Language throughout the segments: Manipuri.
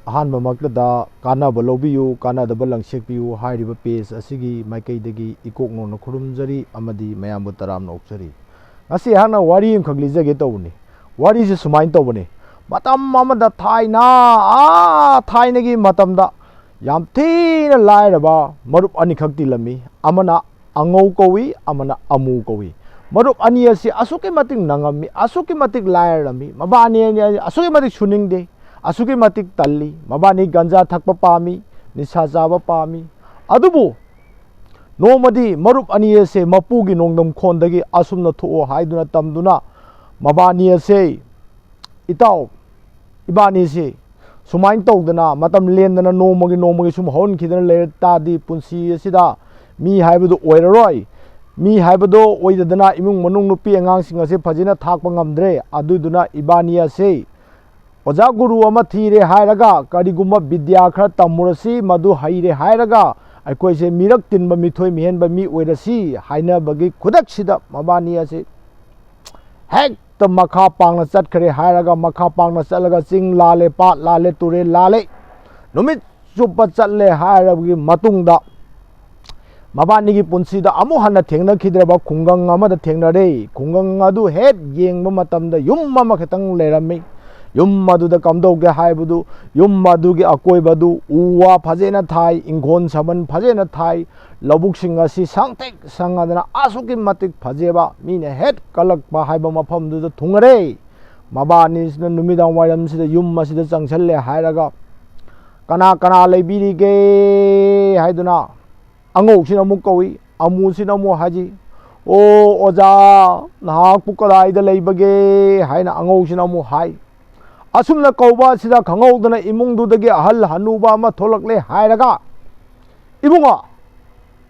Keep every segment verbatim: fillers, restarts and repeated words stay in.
ꯑꯍꯥꯟꯕꯃꯛꯇꯗ ꯀꯥꯟꯅꯕ ꯂꯧꯕꯤꯌꯨ, ꯀꯥꯟꯅꯗꯕ ꯂꯪꯁꯦꯛꯄꯤꯌꯨ ꯍꯥꯏꯔꯤꯕ ꯄꯦꯖ ꯑꯁꯤꯒꯤ ꯃꯥꯏꯀꯩꯗꯒꯤ ꯏꯀꯣꯛ ꯅꯧꯅ ꯈꯨꯔꯨꯝꯖꯔꯤ ꯑꯃꯗꯤ ꯃꯌꯥꯝꯕꯨ ꯇꯔꯥꯝꯅ ꯑꯣꯛꯆꯔꯤ꯫ ꯉꯁꯤ ꯑꯩꯍꯥꯛꯅ ꯋꯥꯔꯤ ꯑꯃꯈꯛ ꯂꯤꯖꯒꯦ ꯇꯧꯕꯅꯤ꯫ ꯋꯥꯔꯤꯁꯤ ꯁꯨꯃꯥꯏꯅ ꯇꯧꯕꯅꯤ꯫ ꯃꯇꯝ ꯑꯃꯗ ꯊꯥꯏꯅ, ꯑꯥ ꯊꯥꯏꯅꯒꯤ ꯃꯇꯝꯗ ꯌꯥꯝ ꯊꯤꯅ ꯂꯥꯏꯔꯕ ꯃꯔꯨꯞ ꯑꯅꯤꯈꯛ ꯇꯤꯜꯂꯝꯃꯤ꯫ ꯑꯃꯅ ꯑꯉꯧ ꯀꯧꯏ, ꯑꯃꯅ ꯑꯃꯨ ꯀꯧꯏ꯫ ꯃꯔꯨꯞ ꯑꯅꯤ ꯑꯁꯤ ꯑꯁꯨꯛꯀꯤ ꯃꯇꯤꯛ ꯅꯪꯉꯝꯃꯤ, ꯑꯁꯨꯛꯀꯤ ꯃꯇꯤꯛ ꯂꯥꯏꯔꯔꯝꯃꯤ꯫ ꯃꯕꯥꯅꯤ ꯑꯅꯤ ꯑꯁꯨꯛꯀꯤ ꯃꯇꯤꯛ ꯁꯨꯅꯤꯡꯗꯦ, ꯑꯁꯨꯛꯀꯤ ꯃꯇꯤꯛ ꯇꯜꯂꯤ꯫ ꯃꯕꯥꯅꯤ ꯒꯟꯖꯥ ꯊꯛꯄ ꯄꯥꯝꯃꯤ, ꯅꯤꯁꯥ ꯆꯥꯕ ꯄꯥꯝꯃꯤ꯫ ꯑꯗꯨꯕꯨ ꯅꯣꯡꯃꯗꯤ ꯃꯔꯨꯞ ꯑꯅꯤ ꯑꯁꯦ ꯃꯄꯨꯒꯤ ꯅꯣꯡꯗꯝ ꯈꯣꯟꯗꯒꯤ ꯑꯁꯨꯝꯅ ꯊꯣꯛꯑꯣ ꯍꯥꯏꯗꯨꯅ ꯇꯝꯗꯨꯅ ꯃꯕꯥꯅꯤ ꯑꯁꯦ, "ꯏꯇꯥꯎ, ꯏꯕꯥꯅꯤꯁꯤ ꯁꯨꯃꯥꯏꯅ ꯇꯧꯗꯅ ꯃꯇꯝ ꯂꯦꯟꯗꯅ ꯅꯣꯡꯃꯒꯤ ꯅꯣꯡꯃꯒꯤ ꯁꯨꯝ ꯍꯧꯍꯟꯈꯤꯗꯅ ꯂꯩꯔ ꯇꯥꯔꯗꯤ ꯄꯨꯟꯁꯤ ꯑꯁꯤꯗ ꯃꯤ ꯍꯥꯏꯕꯗꯨ ꯑꯣꯏꯔꯔꯣꯏ꯫ ꯃꯤ ꯍꯥꯏꯕꯗꯣ ꯑꯣꯏꯗꯗꯅ ꯏꯃꯨꯡ ꯃꯅꯨꯡ ꯅꯨꯄꯤ ꯑꯉꯥꯡꯁꯤꯡ ꯑꯁꯦ ꯐꯖꯅ ꯊꯥꯛꯄ ꯉꯝꯗ꯭ꯔꯦ꯫ ꯑꯗꯨꯗꯨꯅ ꯏꯕꯥꯅꯤ ꯑꯁꯦ ꯑꯣꯖꯥ ꯒꯨꯔꯨ ꯑꯃ ꯊꯤꯔꯦ ꯍꯥꯏꯔꯒ, ꯀꯔꯤꯒꯨꯝꯕ ꯕꯤꯗ꯭ꯌꯥ ꯈꯔ ꯇꯝꯃꯨꯔꯁꯤ, ꯃꯗꯨ ꯍꯩꯔꯦ ꯍꯥꯏꯔꯒ ꯑꯩꯈꯣꯏꯁꯦ ꯃꯤꯔꯛ ꯇꯤꯟꯕ, ꯃꯤꯊꯣꯏ ꯃꯤꯍꯦꯟꯕ ꯃꯤ ꯑꯣꯏꯔꯁꯤ" ꯍꯥꯏꯅꯕꯒꯤ ꯈꯨꯗꯛꯁꯤꯗ ꯃꯕꯥꯅꯤ ꯑꯁꯤ ꯍꯦꯛꯇ ꯃꯈꯥ ꯄꯥꯡꯅ ꯆꯠꯈ꯭ꯔꯦ ꯍꯥꯏꯔꯒ, ꯃꯈꯥ ꯄꯥꯡꯅ ꯆꯠꯂꯒ ꯆꯤꯡ ꯂꯥꯜꯂꯦ, ꯄꯥꯠ ꯂꯥꯜꯂꯦ, ꯇꯨꯔꯦꯜ ꯂꯥꯜꯂꯦ, ꯅꯨꯃꯤꯠ ꯆꯨꯞꯄ ꯆꯠꯂꯦ ꯍꯥꯏꯔꯕꯒꯤ ꯃꯇꯨꯡꯗ ꯃꯕꯥꯅꯤꯒꯤ ꯄꯨꯟꯁꯤꯗ ꯑꯃꯨꯛ ꯍꯟꯅ ꯊꯦꯡꯅꯈꯤꯗ꯭ꯔꯕ ꯈꯨꯡꯒꯪ ꯑꯃꯗ ꯊꯦꯡꯅꯔꯦ꯫ ꯈꯨꯡꯒꯪ ꯑꯗꯨ ꯍꯦꯛ ꯌꯦꯡꯕ ꯃꯇꯝꯗ ꯌꯨꯝ ꯑꯃꯈꯛꯇꯪ ꯂꯩꯔꯝꯃꯤ꯫ ꯌꯨꯝ ꯑꯗꯨꯗ ꯀꯝꯗꯧꯒꯦ ꯍꯥꯏꯕꯗꯨ, ꯌꯨꯝ ꯑꯗꯨꯒꯤ ꯑꯀꯣꯏꯕꯗꯨ ꯎ ꯋꯥ ꯐꯖꯅ ꯊꯥꯏ, ꯏꯪꯈꯣꯜ ꯁꯥꯕꯜ ꯐꯖꯅ ꯊꯥꯏ, ꯂꯧꯕꯨꯛꯁꯤꯡ ꯑꯁꯤ ꯁꯪꯇ꯭ꯔꯤꯛ ꯁꯪꯉꯗꯅ ꯑꯁꯨꯛꯀꯤ ꯃꯇꯤꯛ ꯐꯖꯕ, ꯃꯤꯅ ꯍꯦꯛ ꯀꯜꯂꯛꯄ ꯍꯥꯏꯕ ꯃꯐꯝꯗꯨꯗ ꯊꯨꯡꯉꯔꯦ꯫ ꯃꯕꯥꯅꯤꯁꯤꯅ ꯅꯨꯃꯤꯗꯥꯡ ꯋꯥꯏꯔꯝꯁꯤꯗ ꯌꯨꯝ ꯑꯁꯤꯗ ꯆꯪꯁꯜꯂꯦ ꯍꯥꯏꯔꯒ, "ꯀꯅꯥ ꯀꯅꯥ ꯂꯩꯕꯤꯔꯤꯒꯦ?" ꯍꯥꯏꯗꯨꯅ ꯑꯉꯧꯁꯤꯅ ꯑꯃꯨꯛ ꯀꯧꯏ, ꯑꯃꯨꯁꯤꯅ ꯑꯃꯨꯛ ꯍꯥꯏꯖꯤ, "ꯑꯣ ꯑꯣꯖꯥ, ꯅꯍꯥꯛꯄꯨ ꯀꯗꯥꯏꯗ ꯂꯩꯕꯒꯦ?" ꯍꯥꯏꯅ ꯑꯉꯧꯁꯤꯅ ꯑꯃꯨꯛ ꯍꯥꯏ꯫ ꯑꯁꯨꯝꯅ ꯀꯧꯕ ꯑꯁꯤꯗ ꯈꯪꯍꯧꯗꯅ ꯏꯃꯨꯡꯗꯨꯗꯒꯤ ꯑꯍꯜ ꯍꯅꯨꯕ ꯑꯃ ꯊꯣꯛꯂꯛꯂꯦ ꯍꯥꯏꯔꯒ, "ꯏꯕꯨꯡꯉꯣ,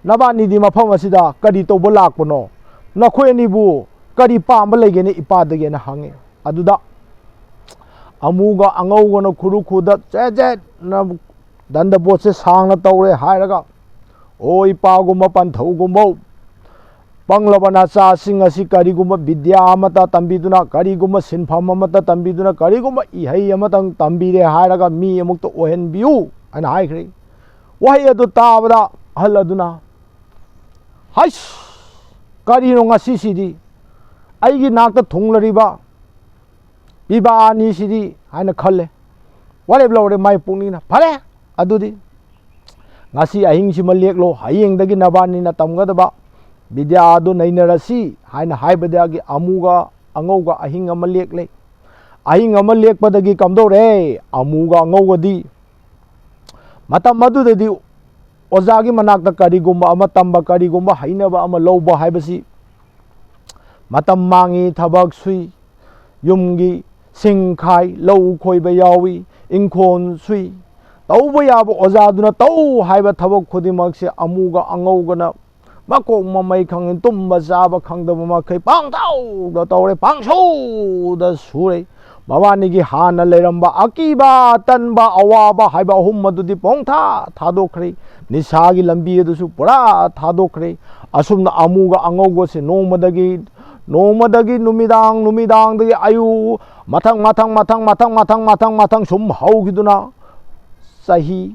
ꯅꯕꯥꯅꯤꯗꯤ ꯃꯐꯝ ꯑꯁꯤꯗ ꯀꯔꯤ ꯇꯧꯕ ꯂꯥꯛꯄꯅꯣ? ꯅꯈꯣꯏ ꯑꯅꯤꯕꯨ ꯀꯔꯤ ꯄꯥꯝꯕ ꯂꯩꯒꯦꯅ ꯏꯄꯥꯗꯒꯤꯅ ꯍꯪꯉꯤ꯫ ꯑꯗꯨꯗ ꯑꯃꯨꯒ ꯑꯉꯧꯒꯅ ꯈꯨꯔꯨ ꯈꯨꯗ ꯆꯦꯠ ꯆꯦꯠꯅ ꯗꯟꯗꯕꯣꯠꯁꯦ ꯁꯥꯡꯅ ꯇꯧꯔꯦ ꯍꯥꯏꯔꯒ, "ꯑꯣ ꯏꯄꯥꯒꯨꯝꯕ ꯄꯟꯊꯧꯒꯨꯝꯕꯧ, ꯄꯪꯂꯕ ꯅꯆꯥꯁꯤꯡ ꯑꯁꯤ ꯀꯔꯤꯒꯨꯝꯕ ꯕꯤꯗ꯭ꯌꯥ ꯑꯃꯠꯇ ꯇꯝꯕꯤꯗꯨꯅ, ꯀꯔꯤꯒꯨꯝꯕ ꯁꯤꯟꯐꯝ ꯑꯃꯠꯇ ꯇꯝꯕꯤꯗꯨꯅ, ꯀꯔꯤꯒꯨꯝꯕ ꯏꯍꯩ ꯑꯃꯇꯪ ꯇꯝꯕꯤꯔꯦ ꯍꯥꯏꯔꯒ ꯃꯤ ꯑꯃꯨꯛꯇ ꯑꯣꯏꯍꯟꯕꯤꯌꯨ ꯍꯥꯏꯅ ꯍꯥꯏꯈ꯭ꯔꯦ꯫ ꯋꯥꯍꯩ ꯑꯗꯨ ꯇꯥꯕꯗ ꯑꯍꯜ ꯑꯗꯨꯅ, "ꯍꯩꯁ, ꯀꯔꯤꯅꯣ ꯉꯁꯤꯁꯤꯗꯤ? ꯑꯩꯒꯤ ꯅꯥꯛꯇ ꯊꯨꯡꯂꯔꯤꯕ ꯄꯤꯕꯥ ꯑꯅꯤꯁꯤꯗꯤ" ꯍꯥꯏꯅ ꯈꯜꯂꯦ꯫ ꯋꯥꯔꯦꯞ ꯂꯧꯔꯦ ꯃꯥꯏ ꯄꯨꯛꯅꯤꯡꯅ꯫ "ꯐꯔꯦ, ꯑꯗꯨꯗꯤ ꯉꯁꯤ ꯑꯍꯤꯡꯁꯤꯃ ꯂꯦꯛꯂꯣ, ꯍꯌꯦꯡꯗꯒꯤ ꯅꯕꯥꯅꯤꯅ ꯇꯝꯒꯗꯕ ꯕꯤꯗ꯭ꯌꯥ ꯑꯗꯨ ꯅꯩꯅꯔꯁꯤ" ꯍꯥꯏꯅ ꯍꯥꯏꯕꯗꯒꯤ ꯑꯃꯨꯒ ꯑꯉꯧꯒ ꯑꯍꯤꯡ ꯑꯃ ꯂꯦꯛꯂꯦ꯫ ꯑꯍꯤꯡ ꯑꯃ ꯂꯦꯛꯄꯗꯒꯤ ꯀꯝꯗꯧꯔꯦ? ꯑꯃꯨꯒ ꯑꯉꯧꯒꯗꯤ ꯃꯇꯝ ꯑꯗꯨꯗꯗꯤ ꯑꯣꯖꯥꯒꯤ ꯃꯅꯥꯛꯇ ꯀꯔꯤꯒꯨꯝꯕ ꯑꯃ ꯇꯝꯕ, ꯀꯔꯤꯒꯨꯝꯕ ꯍꯩꯅꯕ ꯑꯃ ꯂꯧꯕ ꯍꯥꯏꯕꯁꯤ ꯃꯇꯝ ꯃꯥꯡꯉꯤ, ꯊꯕꯛ ꯁꯨꯏ, ꯌꯨꯝꯒꯤ ꯁꯤꯡ ꯈꯥꯏ, ꯂꯧ ꯈꯣꯏꯕ ꯌꯥꯎꯏ, ꯏꯪꯈꯣꯜ ꯁꯨꯏ, ꯇꯧꯕ ꯌꯥꯕ ꯑꯣꯖꯥꯗꯨꯅ ꯇꯧ ꯍꯥꯏꯕ ꯊꯕꯛ ꯈꯨꯗꯤꯡꯃꯛꯁꯦ ꯑꯃꯨꯒ ꯑꯉꯧꯒꯅ ꯃꯀꯣꯛ ꯃꯃꯩ ꯈꯪꯉꯤ, ꯇꯨꯝꯕ ꯆꯥꯕ ꯈꯪꯗꯕ ꯃꯈꯩ ꯄꯥꯡꯇꯧꯗ ꯇꯧꯔꯦ, ꯄꯥꯡꯁꯨꯗ ꯁꯨꯔꯦ꯫ ꯃꯕꯥꯅꯤꯒꯤ ꯍꯥꯟꯅ ꯂꯩꯔꯝꯕ ꯑꯀꯤꯕ, ꯇꯟꯕ, ꯑꯋꯥꯕ ꯍꯥꯏꯕ ꯑꯍꯨꯝ ꯑꯗꯨꯗꯤ ꯄꯣꯡꯊꯥ ꯊꯥꯗꯣꯛꯈ꯭ꯔꯦ꯫ ꯅꯤꯁꯥꯒꯤ ꯂꯝꯕꯤ ꯑꯗꯨꯁꯨ ꯄꯨꯔꯥ ꯊꯥꯗꯣꯛꯈ꯭ꯔꯦ꯫ ꯑꯁꯨꯝꯅ ꯑꯃꯨꯒ ꯑꯉꯧꯒꯁꯦ ꯅꯣꯡꯃꯗꯒꯤ, ꯅꯣꯡꯃꯗꯒꯤ ꯅꯨꯃꯤꯗꯥꯡ, ꯅꯨꯃꯤꯗꯥꯡꯗꯒꯤ ꯑꯌꯨꯛ, ꯃꯊꯪ, ꯃꯊꯪ, ꯃꯊꯪ, ꯃꯊꯪ, ꯃꯊꯪ, ꯃꯊꯪ, ꯃꯊꯪ ꯁꯨꯝ ꯍꯧꯈꯤꯗꯨꯅ ꯆꯍꯤ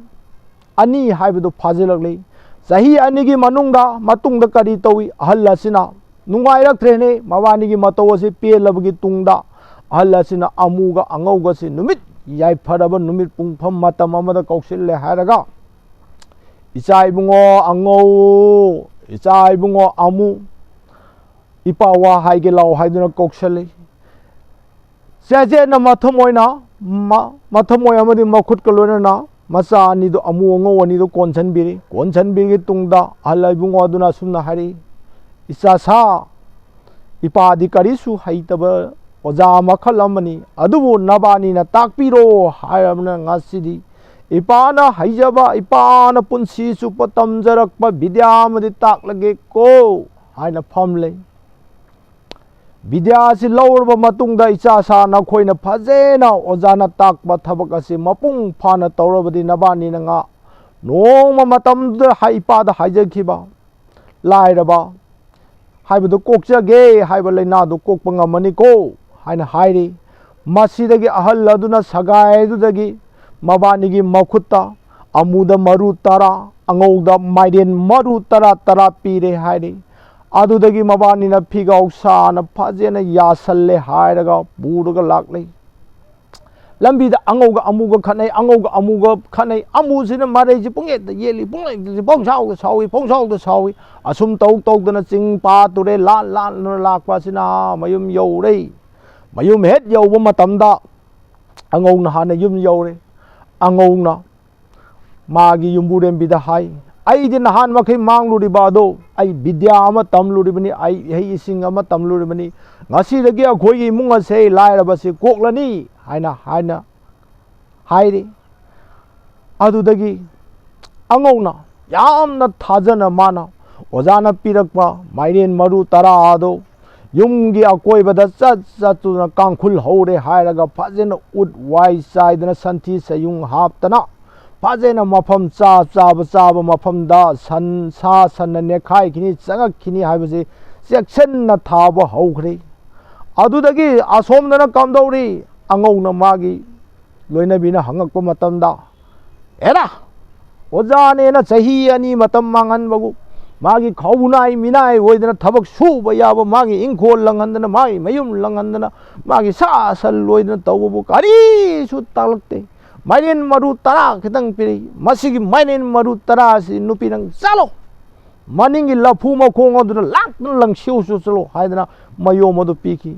ꯑꯅꯤ ꯍꯥꯏꯕꯗꯨ ꯐꯥꯖꯤꯜꯂꯛꯂꯤ꯫ ꯆꯍꯤ ꯑꯅꯤꯒꯤ ꯃꯅꯨꯡꯗ, ꯃꯇꯨꯡꯗ ꯀꯔꯤ ꯇꯧꯏ? ꯑꯍꯜ ꯑꯁꯤꯅ ꯅꯨꯡꯉꯥꯏꯔꯛꯇ꯭ꯔꯦꯅꯦ꯫ ꯃꯕꯥꯅꯤꯒꯤ ꯃꯇꯧ ꯑꯁꯤ ꯄꯦꯜꯂꯕꯒꯤ ꯇꯨꯡꯗ ꯑꯍꯜ ꯑꯁꯤꯅ ꯑꯃꯨꯒ ꯑꯉꯧꯒꯁꯤ ꯅꯨꯃꯤꯠ ꯌꯥꯏꯐꯔꯕ ꯅꯨꯃꯤꯠ ꯄꯨꯡꯐꯝ ꯃꯇꯝ ꯑꯃꯗ ꯀꯧꯁꯤꯜꯂꯦ ꯍꯥꯏꯔꯒ, "ꯏꯆꯥ ꯏꯕꯨꯡꯉꯣ ꯑꯉꯧ, ꯏꯆꯥ ꯏꯕꯨꯡꯉꯣ ꯑꯃꯨ, ꯏꯄꯥ ꯋꯥ ꯍꯥꯏꯒꯦ ꯂꯥꯛꯑꯣ" ꯍꯥꯏꯗꯨꯅ ꯀꯧꯁꯜꯂꯤ꯫ ꯆꯦꯆꯦꯠꯅ ꯃꯊꯃꯣꯏꯅ, ꯃ-, ꯃꯊꯃꯣꯏ ꯑꯃꯗꯤ ꯃꯈꯨꯠꯀ ꯂꯣꯏꯅꯅ ꯃꯆꯥ ꯑꯅꯤꯗꯨ, ꯑꯃꯨ ꯑꯉꯧ ꯑꯅꯤꯗꯨ ꯀꯣꯟꯁꯤꯟꯕꯤꯔꯤ꯫ ꯀꯣꯟꯁꯤꯟꯕꯤꯔꯒꯤ ꯇꯨꯡꯗ ꯑꯍꯜ ꯏꯕꯨꯡꯉꯣ ꯑꯗꯨꯅ ꯑꯁꯨꯝꯅ ꯍꯥꯏꯔꯛꯏ, "ꯏꯆꯥ ꯁꯥ, ꯏꯄꯥꯗꯤ ꯀꯔꯤꯁꯨ ꯍꯩꯇꯕ ꯑꯣꯖꯥ ꯃꯈꯜ ꯑꯃꯅꯤ, ꯑꯗꯨꯕꯨ ꯅꯕꯥꯅꯤꯅ ꯇꯥꯛꯄꯤꯔꯣ ꯍꯥꯏꯔꯕꯅ ꯉꯁꯤꯗꯤ ꯏꯄꯥꯅ ꯍꯩꯖꯕ, ꯏꯄꯥꯅ ꯄꯨꯟꯁꯤ ꯆꯨꯞꯄ ꯇꯝꯖꯔꯛꯄ ꯕꯤꯗ꯭ꯌꯥ ꯑꯃꯗꯤ ꯇꯥꯛꯂꯒꯦꯀꯣ" ꯍꯥꯏꯅ ꯐꯝꯂꯦ꯫ ꯕꯤꯗ꯭ꯌꯥ ꯑꯁꯤ ꯂꯧꯔꯕ ꯃꯇꯨꯡꯗ, "ꯏꯆꯥ ꯁꯥ, ꯅꯈꯣꯏꯅ ꯐꯖꯅ ꯑꯣꯖꯥꯅ ꯇꯥꯛꯄ ꯊꯕꯛ ꯑꯁꯤ ꯃꯄꯨꯡ ꯐꯥꯅ ꯇꯧꯔꯕꯗꯤ ꯅꯕꯥꯅꯤꯅ ꯉꯥ ꯅꯣꯡꯃ ꯃꯇꯝꯗꯨꯗ ꯍꯥꯏ-, ꯏꯄꯥꯗ ꯍꯥꯏꯖꯈꯤꯕ ꯂꯥꯏꯔꯕ ꯍꯥꯏꯕꯗꯨ ꯀꯣꯛꯆꯒꯦ ꯍꯥꯏꯕ ꯂꯥꯏꯅꯥꯗꯨ ꯀꯣꯛꯄ ꯉꯝꯃꯅꯤꯀꯣ" ꯍꯥꯏꯅ ꯍꯥꯏꯔꯤ꯫ ꯃꯁꯤꯗꯒꯤ ꯑꯍꯜ ꯑꯗꯨꯅ ꯁꯒꯥꯏ ꯑꯗꯨꯗꯒꯤ ꯃꯕꯥꯅꯤꯒꯤ ꯃꯈꯨꯠꯇ ꯑꯃꯨꯗ ꯃꯔꯨ ꯇꯔꯥ, ꯑꯉꯧꯗ ꯃꯥꯏꯔꯦꯟ ꯃꯔꯨ ꯇꯔꯥ ꯇꯔꯥ ꯄꯤꯔꯦ ꯍꯥꯏꯔꯤ꯫ ꯑꯗꯨꯗꯒꯤ ꯃꯕꯥꯅꯤꯅ ꯐꯤꯒꯥꯎ ꯁꯥꯅ ꯐꯖꯅ ꯌꯥꯁꯜꯂꯦ ꯍꯥꯏꯔꯒ ꯄꯨꯔꯒ ꯂꯥꯛꯂꯦ꯫ ꯂꯝꯕꯤꯗ ꯑꯉꯧꯒ ꯑꯃꯨꯒ ꯈꯠꯅꯩ, ꯑꯉꯧꯒ ꯑꯃꯨꯒ ꯈꯠꯅꯩ꯫ ꯑꯃꯨꯁꯤꯅ ꯃꯔꯩꯁꯤ ꯄꯨꯡꯌꯦꯠꯇ ꯌꯦꯠꯂꯤ, ꯄꯨꯡꯂꯩꯁꯤ ꯄꯣꯡꯁꯥꯎꯗ ꯁꯥꯎꯏ, ꯄꯣꯡꯁꯥꯎꯗ ꯁꯥꯎꯏ꯫ ꯑꯁꯨꯝ ꯇꯧ ꯇꯧꯗꯅ ꯆꯤꯡ ꯄꯥ ꯇꯨꯔꯦ ꯂꯥꯟ ꯂꯥꯟꯗꯨꯅ ꯂꯥꯛꯄ ꯑꯁꯤꯅ ꯃꯌꯨꯝ ꯌꯧꯔꯦ꯫ ꯃꯌꯨꯝ ꯍꯦꯛ ꯌꯧꯕ ꯃꯇꯝꯗ ꯑꯉꯧꯅ ꯍꯥꯟꯅ ꯌꯨꯝ ꯌꯧꯔꯦ꯫ ꯑꯉꯧꯅ ꯃꯥꯒꯤ ꯌꯨꯝꯕꯨꯔꯦꯝꯕꯤꯗ ꯍꯥꯏ, "ꯑꯩꯗꯤ ꯅꯍꯥꯟ ꯃꯈꯩ ꯃꯥꯡꯂꯨꯔꯤꯕ ꯑꯗꯣ, ꯑꯩ ꯕꯤꯗ꯭ꯌꯥ ꯑꯃ ꯇꯝꯂꯨꯔꯤꯕꯅꯤ, ꯑꯩ ꯏꯍꯩ ꯏꯁꯤꯡ ꯑꯃ ꯇꯝꯂꯨꯔꯤꯕꯅꯤ, ꯉꯁꯤꯗꯒꯤ ꯑꯩꯈꯣꯏꯒꯤ ꯏꯃꯨꯡ ꯑꯁꯦ ꯂꯥꯏꯔꯕꯁꯤ ꯀꯣꯛꯂꯅꯤ" ꯍꯥꯏꯅ, ꯍꯥꯏꯅ ꯍꯥꯏꯔꯤ꯫ ꯑꯗꯨꯗꯒꯤ ꯑꯉꯧꯅ ꯌꯥꯝꯅ ꯊꯥꯖꯅ ꯃꯥꯅ ꯑꯣꯖꯥꯅ ꯄꯤꯔꯛꯄ ꯃꯥꯏꯔꯦꯟ ꯃꯔꯨ ꯇꯔꯥ ꯑꯗꯨ ꯌꯨꯝꯒꯤ ꯑꯀꯣꯏꯕꯗ ꯆꯠ ꯆꯠꯇꯨꯅ ꯀꯥꯡꯈꯨꯜ ꯍꯧꯔꯦ ꯍꯥꯏꯔꯒ ꯐꯖꯅ ꯎꯠ ꯋꯥꯏ ꯆꯥꯏꯗꯅ ꯁꯟꯊꯤ ꯁꯌꯨꯡ ꯍꯥꯞꯇꯅ ꯐꯖꯅ ꯃꯐꯝ ꯆꯥ ꯆꯥꯕ ꯆꯥꯕ ꯃꯐꯝꯗ ꯁꯟ, ꯁꯥ ꯁꯟꯅ ꯅꯦꯠꯈꯥꯏꯈꯤꯅꯤ, ꯆꯪꯉꯛꯈꯤꯅꯤ ꯍꯥꯏꯕꯁꯤ ꯆꯦꯛꯁꯤꯟꯅ ꯊꯥꯕ ꯍꯧꯈ꯭ꯔꯦ꯫ ꯑꯗꯨꯗꯒꯤ ꯑꯁꯣꯝꯗꯅ ꯀꯝꯗꯧꯔꯤ? ꯑꯉꯧꯅ ꯃꯥꯒꯤ ꯂꯣꯏꯅꯕꯤꯅ ꯍꯪꯉꯛꯄ ꯃꯇꯝꯗ, "ꯑꯦꯔꯥ, ꯑꯣꯖꯥꯅꯦꯅ ꯆꯍꯤ ꯑꯅꯤ ꯃꯇꯝ ꯃꯥꯡꯍꯟꯕꯕꯨ, ꯃꯥꯒꯤ ꯈꯥꯎꯕꯨ ꯅꯥꯏ ꯃꯤꯅꯥꯏ ꯑꯣꯏꯗꯅ ꯊꯕꯛ ꯁꯨꯕ ꯌꯥꯕ, ꯃꯥꯒꯤ ꯏꯪꯈꯣꯜ ꯂꯪꯍꯟꯗꯅ, ꯃꯥꯒꯤ ꯃꯌꯨꯝ ꯂꯪꯍꯟꯗꯅ, ꯃꯥꯒꯤ ꯁꯥ ꯁꯟ ꯂꯣꯏꯗꯅ ꯇꯧꯕꯕꯨ ꯀꯔꯤꯁꯨ ꯇꯥꯛꯂꯛꯇꯦ꯫ ꯃꯥꯏꯔꯦꯟ ꯃꯔꯨ ꯇꯔꯥ ꯈꯤꯇꯪ ꯄꯤꯔꯛꯏ꯫ ꯃꯁꯤꯒꯤ ꯃꯥꯏꯔꯦꯟ ꯃꯔꯨ ꯇꯔꯥ ꯑꯁꯤ ꯅꯨꯄꯤ ꯅꯪ ꯆꯥꯂꯣ꯫ ꯃꯅꯤꯡꯒꯤ ꯂꯐꯨ ꯃꯈꯣꯡ ꯑꯗꯨꯗ ꯂꯥꯛꯇꯨꯅ ꯂꯪꯁꯤꯎ ꯆꯨꯁꯤꯜꯂꯣ" ꯍꯥꯏꯗꯅ ꯃꯌꯣꯝ ꯑꯗꯨ ꯄꯤꯈꯤ꯫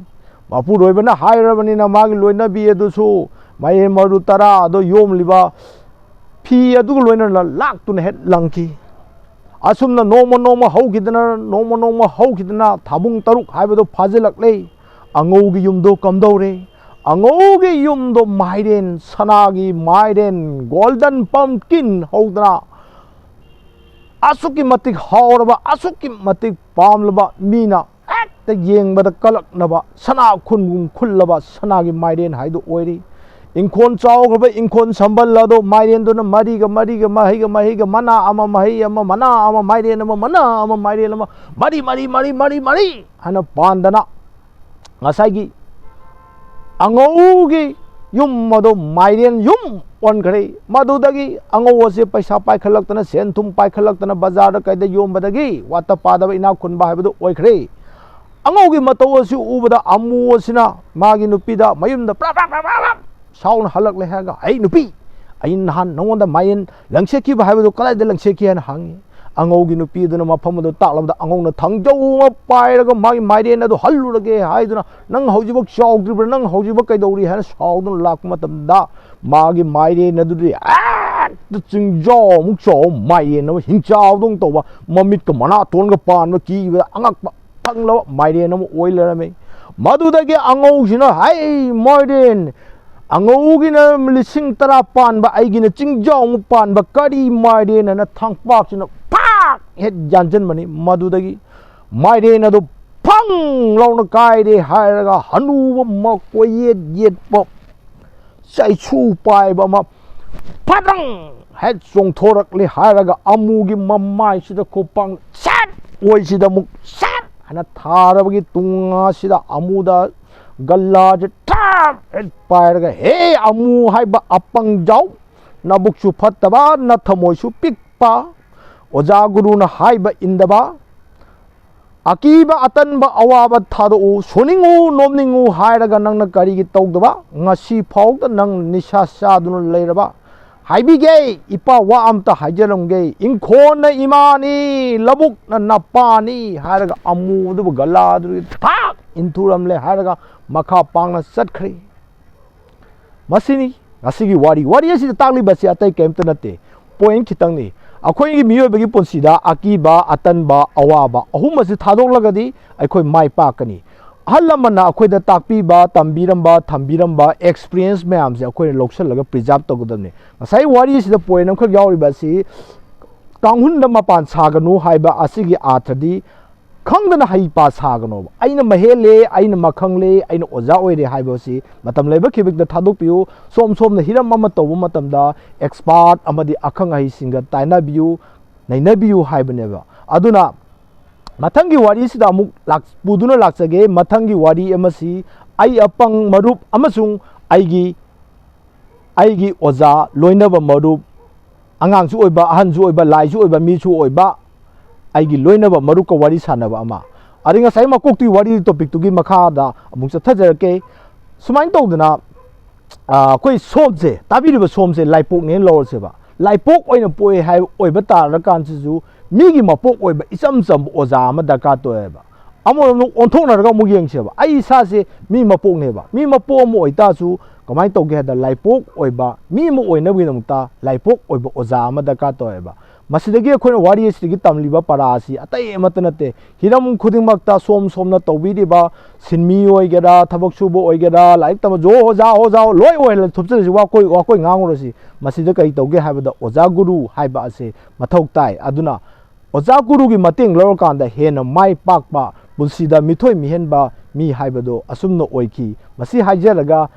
ꯃꯄꯨꯔꯣꯏꯕꯅ ꯍꯥꯏꯔꯕꯅꯤꯅ ꯃꯥꯒꯤ ꯂꯣꯏꯅꯕꯤ ꯑꯗꯨꯁꯨ ꯃꯥꯏꯔꯦꯟ ꯃꯔꯨ ꯇꯔꯥ ꯑꯗꯨ ꯌꯣꯝꯂꯤꯕ ꯐꯤ ꯑꯗꯨꯒ ꯂꯣꯏꯅꯅ ꯂꯥꯛꯇꯨꯅ ꯍꯦꯛ ꯂꯪꯈꯤ꯫ ꯑꯁꯨꯝꯅ ꯅꯣꯡꯃ ꯅꯣꯡꯃ ꯍꯧꯈꯤꯗꯅ, ꯅꯣꯡꯃ ꯅꯣꯡꯃ ꯍꯧꯈꯤꯗꯅ ꯊꯥꯕꯨꯡ ꯇꯔꯨꯛ ꯍꯥꯏꯕꯗꯨ ꯐꯥꯖꯤꯜꯂꯛꯂꯦ꯫ ꯑꯉꯧꯒꯤ ꯌꯨꯝꯗꯣ ꯀꯝꯗꯧꯔꯦ? ꯑꯉꯧꯒꯤ ꯌꯨꯝꯗꯣ ꯃꯥꯏꯔꯦꯟ, ꯁꯅꯥꯒꯤ ꯃꯥꯏꯔꯦꯟ, ꯒꯣꯜꯗꯟ ꯄꯝꯀꯤꯟ ꯍꯧꯗꯅ ꯑꯁꯨꯛꯀꯤ ꯃꯇꯤꯛ ꯍꯥꯎꯔꯕ, ꯑꯁꯨꯛꯀꯤ ꯃꯇꯤꯛ ꯄꯥꯝꯂꯕ, ꯃꯤꯅ ꯍꯦꯛꯇ ꯌꯦꯡꯕꯗ ꯀꯜꯂꯛꯅꯕ, ꯁꯅꯥ ꯈꯨꯟꯒꯨꯝ ꯈꯨꯜꯂꯕ ꯁꯅꯥꯒꯤ ꯃꯥꯏꯔꯦꯟ ꯍꯥꯏꯗꯨ ꯑꯣꯏꯔꯤ꯫ ꯏꯪꯈꯣꯜ ꯆꯥꯎꯈ꯭ꯔꯕ ꯏꯪꯈꯣꯜ ꯁꯝꯕꯜ ꯑꯗꯣ ꯃꯥꯏꯔꯦꯟꯗꯨꯅ ꯃꯔꯤꯒ ꯃꯔꯤꯒ, ꯃꯍꯩꯒ ꯃꯍꯩꯒ, ꯃꯅꯥ ꯑꯃ ꯃꯍꯩ ꯑꯃ, ꯃꯅꯥ ꯑꯃ ꯃꯥꯏꯔꯦꯟ ꯑꯃ, ꯃꯅꯥ ꯑꯃ ꯃꯥꯏꯔꯦꯟ ꯑꯃ, ꯃꯔꯤ ꯃꯔꯤ ꯃꯔꯤ ꯃꯔꯤ ꯃꯔꯤ ꯍꯥꯏꯅ ꯄꯥꯟꯗꯅ, ꯉꯁꯥꯏꯒꯤ ꯑꯉꯧꯒꯤ ꯌꯨꯝ ꯑꯗꯣ ꯃꯥꯏꯔꯦꯟ ꯌꯨꯝ ꯑꯣꯟꯈ꯭ꯔꯦ꯫ ꯃꯗꯨꯗꯒꯤ ꯑꯉꯧ ꯑꯁꯦ ꯄꯩꯁꯥ ꯄꯥꯏꯈꯠꯂꯛꯇꯅ, ꯁꯦꯟ ꯊꯨꯝ ꯄꯥꯏꯈꯠꯂꯛꯇꯅ, ꯕꯖꯥꯔꯗ ꯀꯩꯗ ꯌꯣꯟꯕꯗꯒꯤ ꯋꯥꯠꯇ ꯄꯥꯗꯕ ꯏꯅꯥꯛ ꯈꯨꯟꯕ ꯍꯥꯏꯕꯗꯨ ꯑꯣꯏꯈ꯭ꯔꯦ꯫ ꯑꯉꯧꯒꯤ ꯃꯇꯧ ꯑꯁꯤ ꯎꯕꯗ ꯑꯃꯨ ꯑꯁꯤꯅ ꯃꯥꯒꯤ ꯅꯨꯄꯤꯗ ꯃꯌꯨꯝꯗ ꯄ꯭ꯔꯞ ꯄ꯭ꯔꯞ ꯄ꯭ꯔꯞ ꯄ꯭ꯔꯞ ꯄ꯭ꯔꯞ ꯁꯥꯎꯅ ꯍꯜꯂꯛꯂꯦ ꯍꯥꯏꯔꯒ, "ꯑꯩ ꯅꯨꯄꯤ, ꯑꯩ ꯅꯍꯥꯟ ꯅꯉꯣꯟꯗ ꯃꯥꯏꯔꯦꯟ ꯂꯪꯁꯦꯠꯈꯤꯕ ꯍꯥꯏꯕꯗꯨ ꯀꯗꯥꯏꯗ ꯂꯪꯁꯦꯠꯈꯤ?" ꯍꯥꯏꯅ ꯍꯪꯉꯤ꯫ ꯑꯉꯧꯒꯤ ꯅꯨꯄꯤ ꯑꯗꯨꯅ ꯃꯐꯝ ꯑꯗꯨ ꯇꯥꯛꯂꯕꯗ ꯑꯉꯧꯅ ꯊꯥꯡꯖꯧ ꯑꯃ ꯄꯥꯏꯔꯒ ꯃꯥꯒꯤ ꯃꯥꯏꯔꯦꯟ ꯑꯗꯨ ꯍꯜꯂꯨꯔꯒꯦ ꯍꯥꯏꯗꯨꯅ, "ꯅꯪ ꯍꯧꯖꯤꯛꯃꯛ ꯆꯥꯎꯗ꯭ꯔꯤꯕ꯭ꯔꯥ? ꯅꯪ ꯍꯧꯖꯤꯛꯃꯛ ꯀꯩꯗꯧꯔꯤ?" ꯍꯥꯏꯅ ꯁꯥꯎꯗꯨꯅ ꯂꯥꯛꯄ ꯃꯇꯝꯗ, ꯃꯥꯒꯤ ꯃꯥꯏꯔꯦꯟ ꯑꯗꯨꯗꯤ ꯍꯦꯛꯇ ꯆꯤꯡꯖꯥꯎꯃꯨꯛ ꯆꯥꯎꯕ ꯃꯥꯏꯔꯦꯟ ꯑꯃ, ꯍꯤꯡꯆꯥꯎꯗꯧ ꯇꯧꯕ, ꯃꯃꯤꯠꯀ ꯃꯅꯥꯇꯣꯟꯒ ꯄꯥꯟꯕ, ꯀꯤꯕꯗ ꯑꯉꯛꯄ ꯐꯪꯂꯕ ꯃꯥꯏꯔꯦꯟ ꯑꯃ ꯑꯣꯏ ꯂꯩꯔꯝꯃꯤ꯫ ꯃꯗꯨꯗꯒꯤ ꯑꯉꯧꯁꯤꯅ, "ꯍꯩ ꯃꯥꯏꯔꯦꯟ, ꯑꯉꯧꯒꯤꯅ ꯂꯤꯁꯤꯡ ꯇꯔꯥ ꯄꯥꯟꯕ, ꯑꯩꯒꯤꯅ ꯆꯤꯡꯖꯥꯎꯃꯨꯛ ꯄꯥꯟꯕ, ꯀꯔꯤ ꯃꯥꯏꯔꯦꯟ?" ꯑꯅ ꯊꯥꯡꯄꯥꯛꯁꯤꯅ ꯐꯥꯛ ꯍꯦꯛ ꯌꯥꯟꯁꯤꯟꯕꯅꯤ꯫ ꯃꯗꯨꯗꯒꯤ ꯃꯥꯏꯔꯦꯟ ꯑꯗꯨ ꯐꯪ ꯂꯥꯎꯅ ꯀꯥꯏꯔꯦ ꯍꯥꯏꯔꯒ, ꯍꯅꯨꯕ ꯑꯃ ꯀꯣꯏꯌꯦꯠ ꯌꯦꯠꯄ ꯆꯩꯁꯨ ꯄꯥꯏꯕ ꯑꯃ ꯐꯗ꯭ꯔꯪ ꯍꯦꯛ ꯆꯣꯡꯊꯣꯔꯛꯂꯦ ꯍꯥꯏꯔꯒ, ꯑꯃꯨꯒꯤ ꯃꯃꯥꯏꯁꯤꯗ ꯈꯨꯄꯥꯡ ꯁꯠ, ꯑꯣꯏꯁꯤꯗ ꯑꯃꯨꯛ ꯁꯠ ꯍꯥꯏꯅ ꯊꯥꯔꯕꯒꯤ ꯇꯨꯡ ꯑꯁꯤꯗ ꯑꯃꯨꯗ ꯒꯜꯂꯥꯁꯦ ꯊꯥꯞ ꯍꯦꯛ ꯄꯥꯏꯔꯒ, "ꯍꯦ ꯑꯃꯨ ꯍꯥꯏꯕ ꯑꯄꯪꯖꯥꯎ, ꯅꯕꯨꯛꯁꯨ ꯐꯠꯇꯕ, ꯅꯊꯃꯣꯏꯁꯨ ꯄꯤꯛꯄ, ꯑꯣꯖꯥ ꯒꯨꯔꯨꯅ ꯍꯥꯏꯕ ꯏꯟꯗꯕ, ꯑꯀꯤꯕ, ꯑꯇꯟꯕ, ꯑꯋꯥꯕ ꯊꯥꯗꯣꯛꯎ, ꯁꯣꯟꯅꯤꯡꯉꯨ, ꯅꯣꯝꯅꯤꯡꯉꯨ ꯍꯥꯏꯔꯒ ꯅꯪꯅ ꯀꯔꯤꯒꯤ ꯇꯧꯗꯕ? ꯉꯁꯤ ꯐꯥꯎꯗ ꯅꯪ ꯅꯤꯁꯥ ꯆꯥꯗꯨꯅ ꯂꯩꯔꯕ? ꯍꯥꯏꯕꯤꯒꯦ, ꯏꯄꯥ, ꯋꯥ ꯑꯝꯇ ꯍꯥꯏꯖꯔꯝꯒꯦ꯫ ꯏꯪꯈꯣꯜꯅ ꯏꯃꯥꯅꯤ, ꯂꯧꯕꯨꯛꯅ ꯅꯄꯥꯅꯤ" ꯍꯥꯏꯔꯒ ꯑꯃꯨ ꯑꯗꯨꯕꯨ ꯒꯂꯥꯗꯨꯒꯤ ꯊꯥꯛ ꯏꯟꯊꯨꯔꯝꯂꯦ ꯍꯥꯏꯔꯒ ꯃꯈꯥ ꯄꯥꯡꯅ ꯆꯠꯈ꯭ꯔꯦ꯫ ꯃꯁꯤꯅꯤ ꯉꯁꯤꯒꯤ ꯋꯥꯔꯤ꯫ ꯋꯥꯔꯤ ꯑꯁꯤꯗ ꯇꯥꯛꯂꯤꯕꯁꯤ ꯑꯇꯩ ꯀꯔꯤꯝꯇ ꯅꯠꯇꯦ, ꯄꯣꯏꯟ ꯈꯤꯇꯪꯅꯤ꯫ ꯑꯩꯈꯣꯏꯒꯤ ꯃꯤꯑꯣꯏꯕꯒꯤ ꯄꯨꯟꯁꯤꯗ ꯑꯀꯤꯕ, ꯑꯇꯟꯕ, ꯑꯋꯥꯕ ꯑꯍꯨꯝ ꯑꯁꯤ ꯊꯥꯗꯣꯛꯂꯒꯗꯤ ꯑꯩꯈꯣꯏ ꯃꯥꯏ ꯄꯥꯛꯀꯅꯤ꯫ ꯑꯍꯜ ꯂꯃꯟꯅ ꯑꯩꯈꯣꯏꯗ ꯇꯥꯛꯄꯤꯕ, ꯇꯝꯕꯤꯔꯝꯕ, ꯊꯝꯕꯤꯔꯝꯕ ꯑꯦꯛꯁꯄꯤꯔꯤꯌꯦꯟꯁ ꯃꯌꯥꯝꯁꯦ ꯑꯩꯈꯣꯏꯅ ꯂꯧꯁꯤꯜꯂꯒ ꯄ꯭ꯔꯤꯖꯥꯕ ꯇꯧꯒꯗꯕꯅꯤ꯫ ꯉꯁꯥꯏ ꯋꯥꯔꯤꯁꯤꯗ ꯄꯣꯏꯟ ꯑꯃꯈꯛ ꯌꯥꯎꯔꯤꯕ ꯑꯁꯤ ꯀꯥꯡꯍꯨꯟꯗ ꯃꯄꯥꯟ ꯁꯥꯒꯅꯨ ꯍꯥꯏꯕ ꯑꯁꯤꯒꯤ ꯑꯥꯔꯊꯗꯤ ꯈꯪꯗꯅ ꯍꯩ ꯄꯥ ꯁꯥꯒꯅꯣꯕ꯫ "ꯑꯩꯅ ꯃꯍꯦꯜꯂꯦ, ꯑꯩꯅ ꯃꯈꯪꯂꯦ, ꯑꯩꯅ ꯑꯣꯖꯥ ꯑꯣꯏꯔꯦ" ꯍꯥꯏꯕꯁꯤ ꯃꯇꯝ ꯂꯩꯕ ꯈꯤꯕꯤꯛꯇ ꯊꯥꯗꯣꯛꯄꯤꯌꯨ꯫ ꯁꯣꯝ ꯁꯣꯝꯅ ꯍꯤꯔꯝ ꯑꯃ ꯇꯧꯕ ꯃꯇꯝꯗ expert ꯑꯃꯗꯤ ꯑꯈꯪ ꯑꯍꯩꯁꯤꯡꯒ ꯇꯥꯏꯅꯕꯤꯌꯨ, ꯅꯩꯅꯕꯤꯌꯨ ꯍꯥꯏꯕꯅꯦꯕ꯫ ꯑꯗꯨꯅ ꯃꯊꯪꯒꯤ ꯋꯥꯔꯤꯁꯤꯗ ꯑꯃꯨꯛ ꯂꯥꯛ-, ꯄꯨꯗꯨꯅ ꯂꯥꯛꯆꯒꯦ꯫ ꯃꯊꯪꯒꯤ ꯋꯥꯔꯤ ꯑꯃꯁꯤ ꯑꯩ ꯑꯄꯪ ꯃꯔꯨꯞ ꯑꯃꯁꯨꯡ ꯑꯩꯒꯤ, ꯑꯩꯒꯤ ꯑꯣꯖꯥ, ꯂꯣꯏꯅꯕ ꯃꯔꯨꯞ, ꯑꯉꯥꯡꯁꯨ ꯑꯣꯏꯕ, ꯑꯍꯟꯁꯨ ꯑꯣꯏꯕ, ꯂꯥꯏꯁꯨ ꯑꯣꯏꯕ, ꯃꯤꯁꯨ ꯑꯣꯏꯕ, ꯑꯩꯒꯤ ꯂꯣꯏꯅꯕ ꯃꯔꯨꯞꯀ ꯋꯥꯔꯤ ꯁꯥꯟꯅꯕ ꯑꯃ꯫ ꯑꯗꯩ ꯉꯁꯥꯏ ꯃꯀꯣꯛꯇꯨꯒꯤ ꯋꯥꯔꯤ topic ꯇꯨꯒꯤ ꯃꯈꯥꯗ ꯑꯃꯨꯛ ꯆꯠꯊꯖꯔꯛꯀꯦ꯫ ꯁꯨꯃꯥꯏꯅ ꯇꯧꯗꯅ, ꯑ, ꯑꯩꯈꯣꯏ ꯁꯣꯝꯁꯦ, ꯇꯥꯕꯤꯔꯤꯕ ꯁꯣꯝꯁꯦ ꯂꯥꯏꯄꯣꯛꯅꯦꯅ ꯂꯧꯔꯁꯦꯕ꯫ ꯂꯥꯏꯄꯣꯛ ꯑꯣꯏꯅ ꯄꯣꯛꯑꯦ ꯍꯥꯏꯕ ꯑꯣꯏꯕ ꯇꯥꯔꯀꯥꯟꯁꯤꯁꯨ ꯃꯤꯒꯤ ꯃꯄꯣꯛ ꯑꯣꯏꯕ ꯏꯆꯝ ꯆꯝꯕ ꯑꯣꯖꯥ ꯑꯃ ꯗꯔꯀꯥꯔ ꯇꯧꯋꯦꯕ꯫ ꯑꯃꯔꯣꯝꯗ ꯑꯣꯟꯊꯣꯛꯅꯔꯒ ꯑꯃꯨꯛ ꯌꯦꯡꯁꯦꯕ꯫ ꯑꯩ ꯏꯁꯥꯁꯦ ꯃꯤ ꯃꯄꯣꯛꯅꯦꯕ꯫ ꯃꯤ ꯃꯄꯣꯛ ꯑꯃ ꯑꯣꯏꯇꯥꯔꯁꯨ ꯀꯃꯥꯏꯅ ꯇꯧꯒꯦ ꯍꯥꯏꯗ, ꯂꯥꯏꯄꯣꯛ ꯑꯣꯏꯕ ꯃꯤ ꯑꯃ ꯑꯣꯏꯅꯕꯒꯤꯗꯃꯛꯇ ꯂꯥꯏꯄꯣꯛ ꯑꯣꯏꯕ ꯑꯣꯖꯥ ꯑꯃ ꯗꯔꯀꯥꯔ ꯇꯧꯋꯦꯕ꯫ ꯃꯁꯤꯗꯒꯤ ꯑꯩꯈꯣꯏꯅ ꯋꯥꯔꯤ ꯑꯁꯤꯗꯒꯤ ꯇꯝꯂꯤꯕ ꯄꯔꯥ ꯑꯁꯤ ꯑꯇꯩ ꯑꯃꯠꯇ ꯅꯠꯇꯦ꯫ ꯍꯤꯔꯝ ꯈꯨꯗꯤꯡꯃꯛꯇ ꯁꯣꯝ ꯁꯣꯝꯅ ꯇꯧꯕꯤꯔꯤꯕ ꯁꯤꯟꯃꯤ ꯑꯣꯏꯒꯦꯔꯥ, ꯊꯕꯛ ꯁꯨꯕ ꯑꯣꯏꯒꯦꯔꯥ, ꯂꯥꯏꯔꯤꯛ ꯇꯝꯕ, "ꯖꯣ ꯑꯣꯖꯥ, ꯑꯣꯖꯥ", ꯂꯣꯏ ꯑꯣꯏꯍꯜꯂ ꯊꯨꯞꯆꯜꯂꯁꯤ, ꯋꯥꯀꯣꯏ, ꯋꯥꯀꯣꯏ ꯉꯥꯡꯉꯨꯔꯁꯤ꯫ ꯃꯁꯤꯗ ꯀꯔꯤ ꯇꯧꯒꯦ ꯍꯥꯏꯕꯗ, ꯑꯣꯖꯥ ꯒꯨꯔꯨ ꯍꯥꯏꯕ ꯑꯁꯤ ꯃꯊꯧ ꯇꯥꯏ꯫ ꯑꯗꯨꯅ ꯑꯣꯖꯥ ꯒꯨꯔꯨꯒꯤ ꯃꯇꯦꯡ ꯂꯧꯔꯀꯥꯟꯗ ꯍꯦꯟꯅ ꯃꯥꯏ ꯄꯥꯛꯄ, ꯄꯨꯟꯁꯤꯗ ꯃꯤꯊꯣꯏ ꯃꯤꯍꯦꯟꯕ ꯃꯤ ꯍꯥꯏꯕꯗꯣ ꯑꯁꯨꯝꯅ ꯑꯣꯏꯈꯤ꯫ ꯃꯁꯤ ꯍꯥꯏꯖꯔꯒ,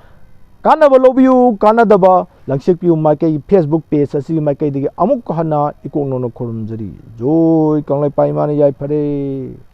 ꯀꯥꯟꯅꯕ ꯂꯧꯕꯤꯌꯨ, ꯀꯥꯟꯅꯗꯕ ꯂꯪꯁꯦꯛꯄꯤꯌꯨ ꯃꯥꯏꯀꯩ, Facebook page ꯑꯁꯤꯒꯤ ꯃꯥꯏꯀꯩꯗꯒꯤ ꯑꯃꯨꯛ ꯍꯟꯅ ꯏꯀꯣꯛ ꯅꯧꯅ ꯈꯨꯔꯨꯝꯖꯔꯤ꯫ ꯖꯣꯏ ꯀꯪꯂꯩꯄꯥꯛ ꯏꯃꯥꯅ ꯌꯥꯏꯐꯔꯦ꯫